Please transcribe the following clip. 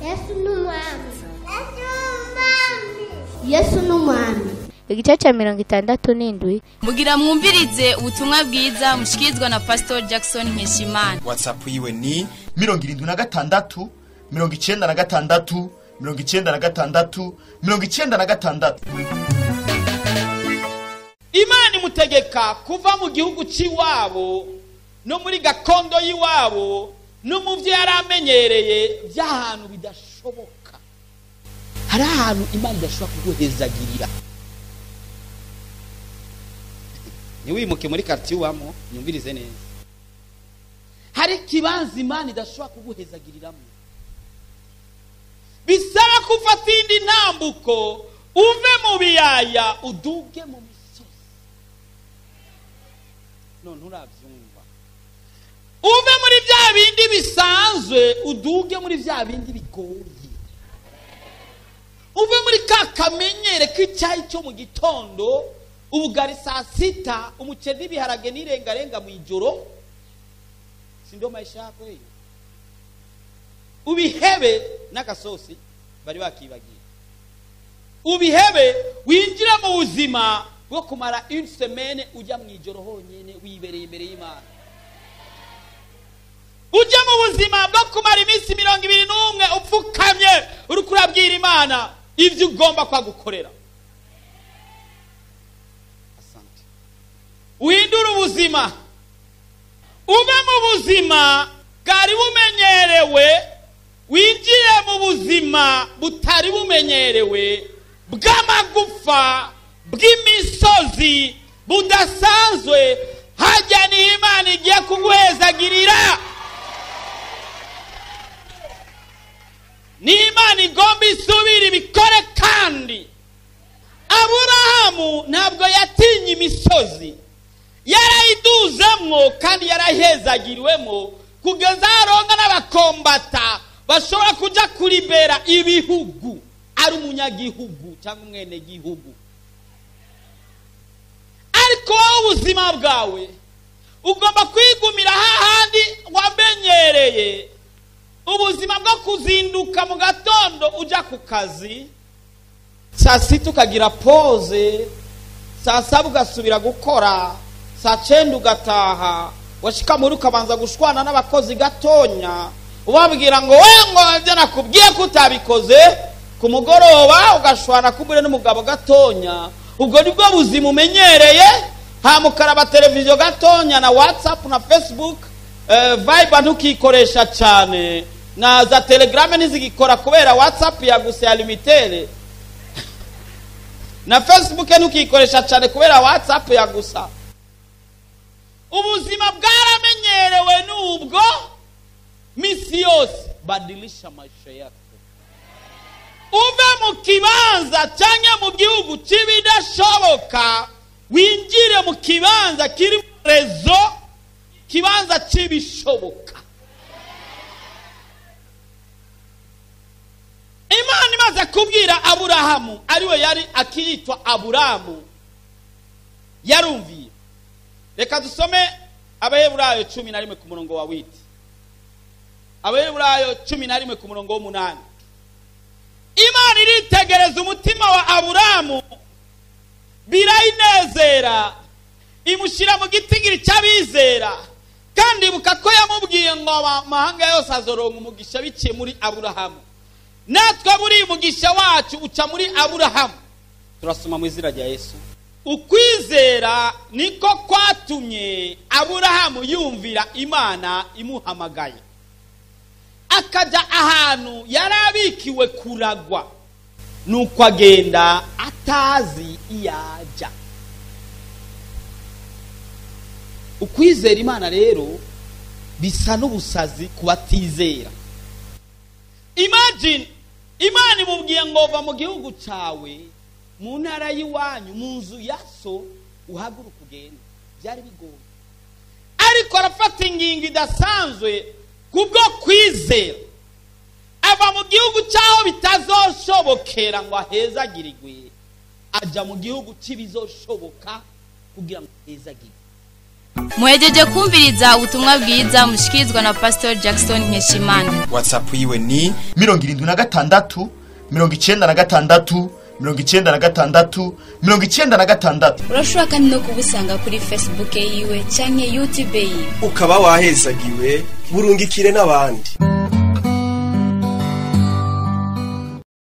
Yesu ni umwami. Yesu ni umwami. Igice cya 67. Mugira mwumvirize ubutumwa bwiza mushikirizwa na Pastor Jackson Nkeshimana. WhatsApp yiwe ni 76 96 96 96. Imana imutegeka kuva mu gihugu cy'iwabo no muri gakondo y'iwabo no mu byo yari amenyereye by'ahantu bidashoboka. Hari ahantu Imana idashobora kuguhezagirira. Ntiwimuke muri quartier ubamo, nyumvirize neza. Hari ikibanza Imana idashobora kuguhezagiriramo, bisaba kufata indi ntambuko, uve mu biyaya uduge mu misozi. None urabyumva? Uve muri bya bindi bisanzwe uduge muri bya bindi bigoye. Uve muri ka kamenyere k'icyayi cyo mu gitondo, ubugari saa sita, umuceri n'ibiharage n'irengarenga mu ijoro. Si ndio maisha yako hiyo? Ubihebe n'agasosi bari bakibagiye. Ubihebe winjire mu buzima bwo kumara une semaine ujya mu ijoro honyine wibereye imbere y'Imana. Ujya mu buzima bwo kumara iminsi 21 upfukamye uri kurabwira Imana ibyo ugomba kwagukorera. Asante. Uhindure ubuzima, uve mu buzima bwari bumenyerewe winjire mu buzima butari bumenyerewe, bw'amagufa, bw'imisozi budasanzwe. Hajya ni Imana igiye kuguhezagirira. Ni Imana igomba isubira ibikore. Kandi Aburahamu ntabwo yatinye imisozi, yarayiduzemwo kandi yarahezagiriwemo kugeza aronga n'abakombata bashobora kuja kuribera ibihugu, ari umunyagihugu cyangwa umwenegihugu. Ariko wowe ubuzima bwawe ugomba kwigumira hahandi wamenyereye, ubuzima bwo kuzinduka mu gatondo uja ku kazi, saa sita ukagira pause, saa saba ugasubira gukora, saa cyenda ugataha, washika muri ukabanza gushwana n'abakozi gatonya, ubabwira ngo we ngo ibyo nakubwiye ko utabikoze. Ku mugoroba ugashwana kubure n'umugabo gatonya. Ubwo nibwo buzima umenyereye. Hamukaraba televiziyo gatonya na WhatsApp na Facebook, Viber ntukikoresha cyane, na za Telegram ntizigikora kubera WhatsApp yaguse ya limitere, na Facebook ntukikoresha cyane kubera WhatsApp yagusa. Ubuzima bwaramenyerewe n'ubwo misi yose. Badilisha maisha yako, uve mu kibanza cyangwa mu gihugu cy'ibidashoboka, winjire mu kibanza kiri rezo, kibanza cy'ibishoboka. Imana imaze kubwira Aburahamu, ariwe yari akiyitwa Aburamu, yarumviye. Reka dusome Abaheburayo 11 ku murongo wa witi. Abaheburayo 11 ku murongo w'umunani. Imana iritegereza umutima wa Aburamu, birayinezera, imushyira mu gitigiri cy'abizera. Kandi ibuka ko yamubwiye ngo amahanga yose azoronka umugisha biciye muri Aburahamu. Natwe buri mugisha wacu uca muri Aburahamu. Turasoma mu izina rya Yesu. Ukwizera niko kwatumye Aburahamu yumvira Imana imuhamagaye, akajya ahantu yari abikiwe kuragwa, nuko agenda atazi iyajya. Ukwizera Imana rero bisa n'ubusazi ku batizera. Imagine Imana imubwiye ngo va mu gihugu cyawe, mu ntara y'iwanyu, mu nzu ya so, uhaguruke ugende. Byari bigoye, ariko arafata ingingo idasanzwe kubwo kwizera, ava mu gihugu cyaho bitazoshobokera ngo ahezagirirwe, ajya mu gihugu cy'ibizoshoboka kugira ngo ahezagirwe. Muhejeje kumviriza ubutumwa bwiza mushikirizwa na Pastor Jackson Nkeshimana. WhatsApp yiwe ni 76 96 96 96. Urashobora kandi no kubusanga kuri Facebook yiwe canke YouTube yiwe. Ukaba wahezagiwe, burungikire n'abandi.